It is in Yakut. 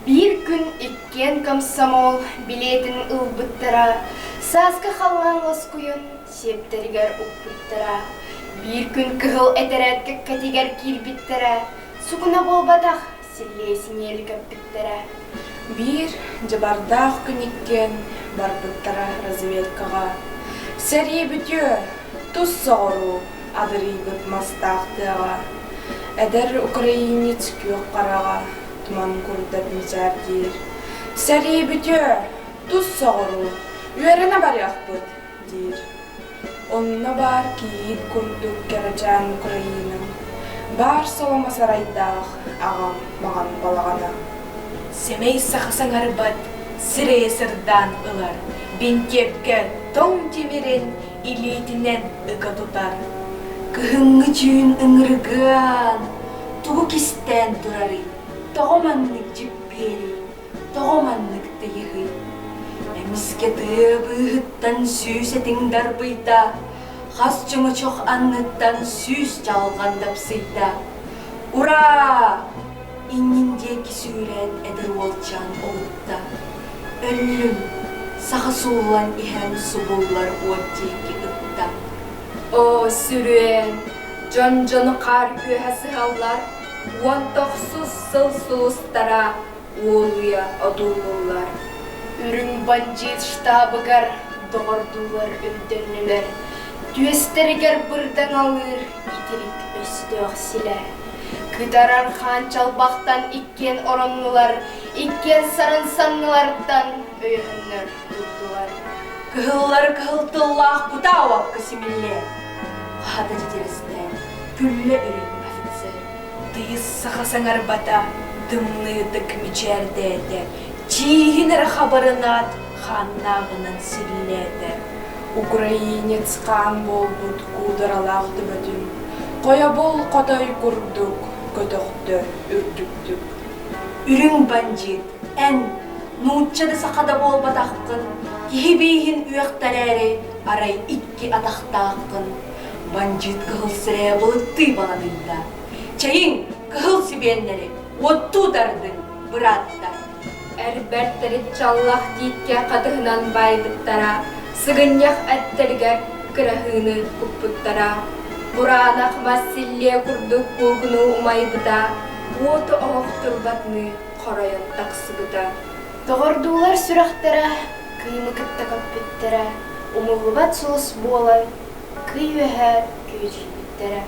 Биир күн иккиэн комсомол билиэтин ылбыттара, сааскы халлаан лоскуйун сиэптэригэр укпуттара. Биир күн кыһыл этэрээт кэккэтигэр киирбиттэрэ, сукуна буолбатах, силлиэ синиэли көппүттэрэ. Биир дьабардаах күн иккиэн барбыттара разведкаҕа. Сэрии бүтүө, тус соҕуруу адырыйбыт мастаах тыаҕа. Эдэр украинец күөх хараҕа туман курдат мичээрдиир. Сэрии бүтүө, тус соҕуруу, үөрэнэ барыахпыт, диир. Онно баар кийиит курдук кэрэчээн Украинам, баар соломо сарайдаах аҕам маҕан балаҕана. Сэмэй саха саҥарбат, сирэйэ сырдаан ылар, бинтиэпкэ тоҥ тимирин илиитинэн ыга тутар. Кыһыҥҥы түүн ыҥырыгыан, тугу кистээн турарый, тоҕо маннык дьиппиэрий? Тоҕо маннык тыйыһый? Эмискэ тыа быыһыттан сүүс этиҥ дарбыйда, хас чөҥөчөх анныттан сүүс чаҕылҕан дапсыйда. Ураа! Иннин диэки сүүрээт эдэр уолчаан оҕутта. Өллүм, саха сууллан иһэн субуллар уот диэки ытта. Оо, сүрүөн, дьон дьону хаар үөһэ сыһаллар, 19 сыл сулустара уолуйа одуулууллар. Үрүҥ бандьыыт штабыгар доҕордуулар өйдөннүлэр, түөстэригэр бырдаҥалыыр итирик өстөөх силэ. Кытарар хаан чалбахтан иккиэн ороннулар, иккиэн сарын санныларыттан өйөһөннөр турдулар. Кыһыллары кыһыл тыллаах кутаа уокка симиллээ, хаһата дьитирэстээн, күллэ үрүҥ офицер. Тыйыс саха саҥарбата, тымныытык мичээрдээтэ, чииһин эрэ хабарынаат, хааннааҕынан силлээтэ. Украинец хаан буолбут куударалаах төбөтүн хойобул хотой курдук көтөхтө үрдүктүк. Үрүҥ бандьыыт, эн, нуучча да саха да буолбатаххын, киһи бииһин үөхтэрээри арай икки атахтааххын. Бандьыыт кыһыл сирэйэ былыттыы баланыйда. Чэйиҥ, кыһыл сибиэннэри, уоттуу тардыҥ, бырааттар! Эр бэртэрин чаллах тииккэ хатыһынан баайбыттара, сыгынньах эттэригэр кыраһыыны куппуттара. Кураанах мас силлиэ курдук куугунуу умайбыта, уоту оһох турбатыныы хоройон тахсыбыта. Доҕордуулар сүрэхтэрэ кыымы кытта көппүттэрэ, умуллубат сулус буолан, кый үөһэ күөдьүйбүттэрэ.